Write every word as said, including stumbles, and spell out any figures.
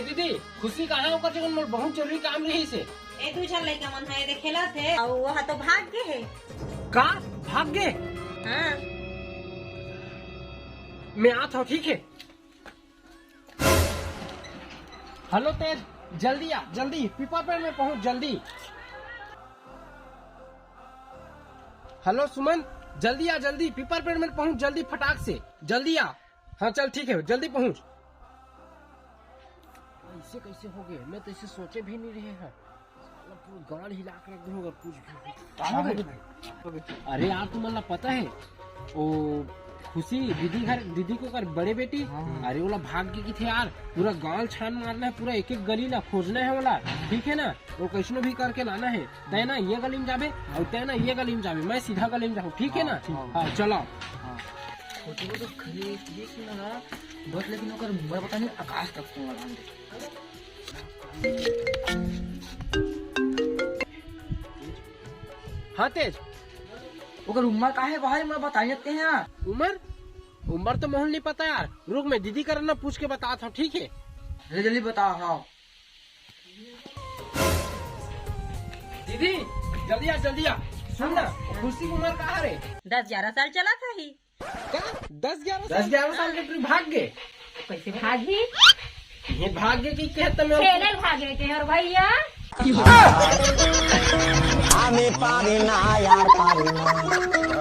दीदी, खुशी कहाँ हे? ओकर जगह मोर बहुत जरूरी काम रहिस हे। ए दू झन लइका मन ह एदे खेलत हे, अउ वो ह तो भाग गे हे। का? भाग गे? हाँ। मैं आत हँव, ठीक हे। हेलो तेज, जल्दी आ, जल्दी पीपर पेड़ में पहुँच, जल्दी। हेलो सुमन, जल्दी आ, जल्दी पीपर पेड़ में पहुँच, जल्दी फटाक से, जल्दी आ। हाँ चल ठीक हे, जल्दी पहुँच। अइसे कइसे हो गे? मैं तो अइसे सोचे भी नइ रहे हँव। साला पूरा गांड हिला के रख दे होगा कुछ भी। का हो गे? अरे यार, तुमन ला पता हे, ओ खुशी दीदी घर, दीदी के ओकर बड़े बेटी, हाँ। अरे ओला भाग गे कथे यार, पूरा गांव छान मारना हे, पूरा एक एक गली ला खोजना हे ओला, ठीक हे ना? वो कइसनो भी करके लाना हे। तैं ना ये गली में जाबे अउ तैं ना ये गली में जाबे, मैं सीधा गली में जाहूँ, ठीक हे ना? हाँ, ठीक। हाँ, चलो। हाँ। फोटो तो खरीद, ये की ना, बस लेकिन ओकर उम्र पता नहीं, आकाश तक तो लगा दे। हाँ तेज, ओकर उम्र का हे भाई, मैं बताई देते हैं यार। उम्र? उम्र तो मोहन नहीं पता यार, रुक मैं दीदी करा ना पूछ के बतात हँव, ठीक हे? अरे जल्दी बताओ। हाँ दीदी, जल्दी आ, जल्दी आ। सुन ना, खुशी के उम्र का हरे? दस ग्यारह साल चलत हे। का? दस ग्यारह साल? दस ग्यारह साल के टुरी भाग गे? कइसे भागही? ये भाग गे कि कहत मैं खेले भागे के हर भैया। हमें पारे ना यार, पारे ना।